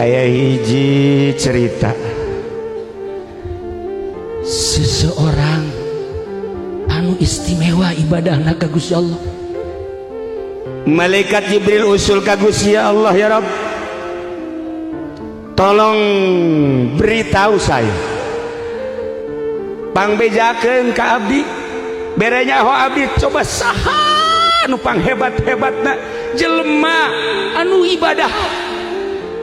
Aya hiji cerita seseorang anu istimewa ibadahna ka Gusti Allah. Malaikat Jibril usul ka Gusti Allah, ya Rabb, tolong beritahu saya, pangbejakeun ka abdi, bere nyaho abdi, coba saha anu panghebat-hebatna jelema anu ibadah,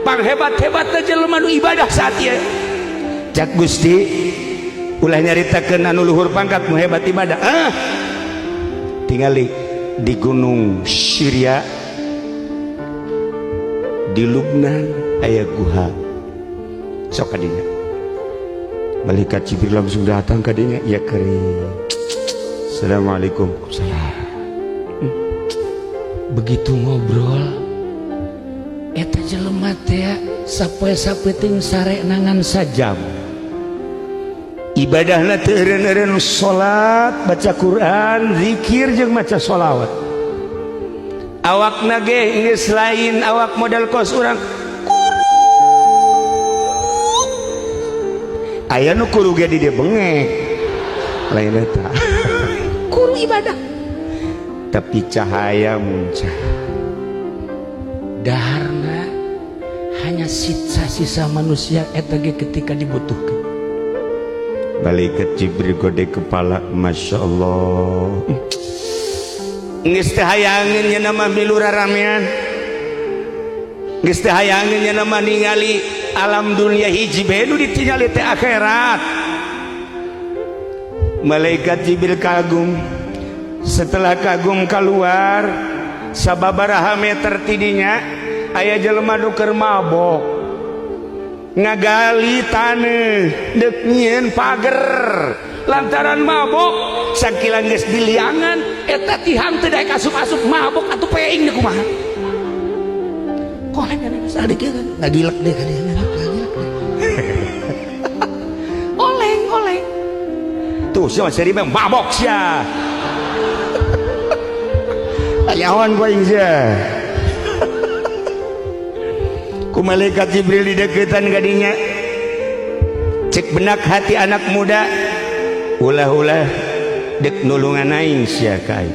panghebat-hebatna jelema anu ibadah saat ieu. Cak Gusti, ulah nyaritakeun anu luhur pangkat nu hebat ibadah. Ah, tingali di gunung Syria, di Lubnan aya guha, sok kadinya. Malaikat Jibril langsung datang kadinya, ya kering. Assalamualaikum. Salam. Begitu ngobrol eta jelema teh sapoe sapeting sare nangan sajam, ibadahna teu eureun-eureun salat, baca Quran, zikir jeung maca sholawat. Awakna ge geus lain awak model kos urang, kuruk. Aya nu kuru ge di dieu bengek, lain eta. Kuru ibadah, tapi cahaya muncul. Daharna hanya sisa-sisa manusia eta ge ketika dibutuhkan. Malaikat Jibril gode kepala, Masya Allah, geus teu hayangeun nya nama milu raramean, geus teu hayangeun nya nama ningali alam dunia, hiji bae nu ditingali teh akhirat. Malaikat Jibril kagum. Setelah kagum keluar, sababaraha meter tidinya aya jelema nu keur mabok, ngagali taneuh deuk nyieun pager. Lantaran mabok, sakilan geus diliangan eta tihang teu daek asup-asup. Mabok atuh, peing deui kumaha. Koleng kan sadik kan ngagilek deh kan, ngagilek deh. Oleng oleng tuh sia seri mabok sia. Ayawan ku aing sia. Ku malaikat Jibril dideketan kadinya. Cek benak hati anak muda, ulah-ulah dek nulungan aing sia ka aing.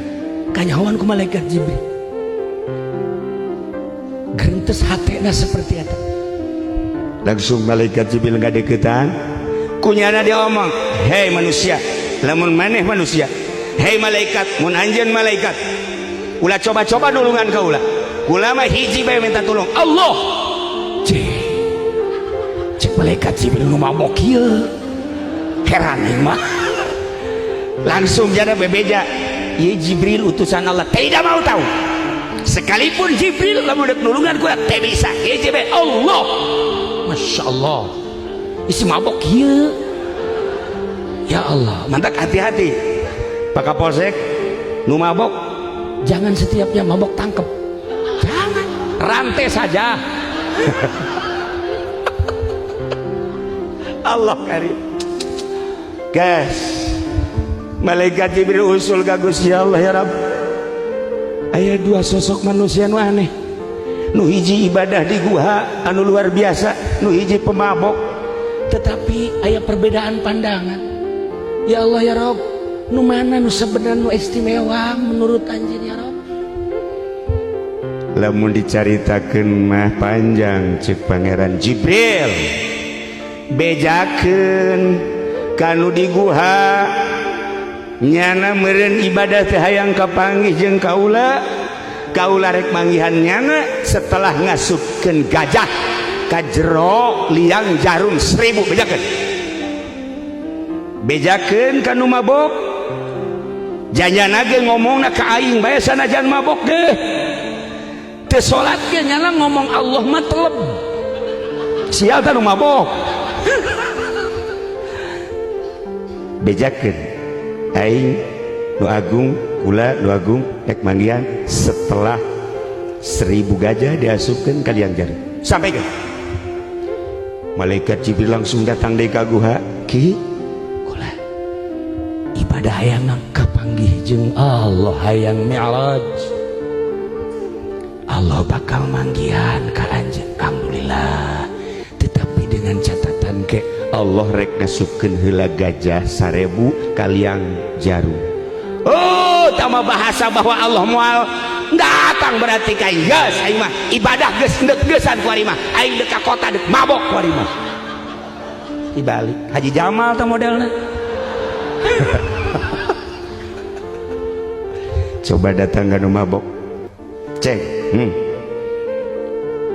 Kanyahoan ku malaikat Jibril, gerentes hatena seperti eta. Langsung malaikat Jibril ngadeketan, kunyana dia omong, hei manusia, lamun maneh manusia, hei malaikat, mun anjeun malaikat, ulah coba-coba nulungan ka ulah. Kula mah hiji bae minta tolong, Allah. Cek cek malaikat Jibril, nu mabok ieu, heran aing mah. Langsung jada bebeja, ieu Jibril utusan Allah, tidak mau tahu. Sekalipun Jibril, lamun dek nulungan kula teu bisa, hiji bae, Allah. Masya Allah, isi mabok ieu, ya Allah. Mantap, hati-hati Pak Kapolsek, nu mabok jangan setiapnya mabok tangkep, jangan, rantai saja. Allah karim. Guys, malaikat Jibril usul ka Gusti Allah, ya Rabb, aya dua sosok manusia nu aneh, nu hiji ibadah di guha anu luar biasa, nu hiji pemabok, tetapi aya perbedaan pandangan. Ya Allah, ya Rob, nu mana nu sebenarnya nu istimewa menurut anjeun, ya Rob? Lamun dicaritakeun mah panjang. Cek Pangeran Jibril, bejakeun kanu di guha, nyana meureun ibadah teh hayang kapanggih jeung kaula. Kaula rek manggihan nyana setelah ngasupkeun gajah ka jero liang jarum 1000. Bejakeun, bejakeun kanu mabok, janyana ge ngomongna ka aing bae, sanajan mabok ge teu salat ge nyana ngomong Allah mah teleb. Sial tah nu mabok. Bejakeun aing nu agung, kula nu agung rek manggihan setelah 1000 gajah diasupkeun ka liang jarum. Sampai ke malaikat Jibril langsung datang deui ka guha. Ki, kula ibadah hayang kapanggih jeung Allah, hayang mi'raj, Allah bakal manggihan ka anjeun. Alhamdulillah. Allah rek ngasupkeun heula gajah 1000 kaliang jarum. Oh, tama bahasa bahwa Allah moal datang berarti ka geus aing mah ibadah geus endek geusan ku ari mah aing dek ka kota dek mabok ku ari mah. Dibalik Haji Jamal tah modelna. Coba datang ka nu mabok. Ceng,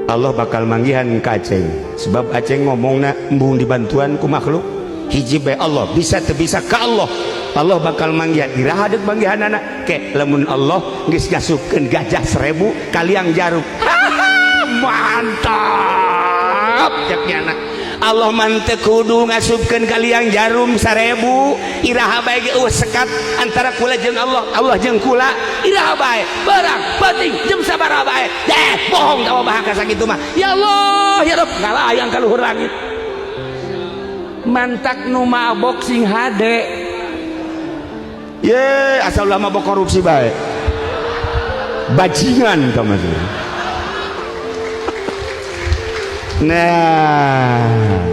Allah bakal manggihan ka Aceng sebab Aceng ngomongna embung dibantuan ku makhluk hiji bae Allah bisa teu bisa ka Allah. Allah bakal manggihan iraha deuk manggihanana ke lamun Allah geus ngasupkeun gajah 1000 kaliang jarum. Mantap cek nyana. Allah mah teu kudu ngasupkeun kaliang jarum 1000 iraha bae ge eueuh sekat antara kula jeung Allah, Allah jeung kula iraha bae berang penting jam sabaraha bae deh bohong tawa bahasa sakitu mah. Ya Allah ya Rabb ngalayang ka luhur langit. Mantak nu mabok sing hade ye asal ulah mabok korupsi bae bajingan tah maksudnya. Nah,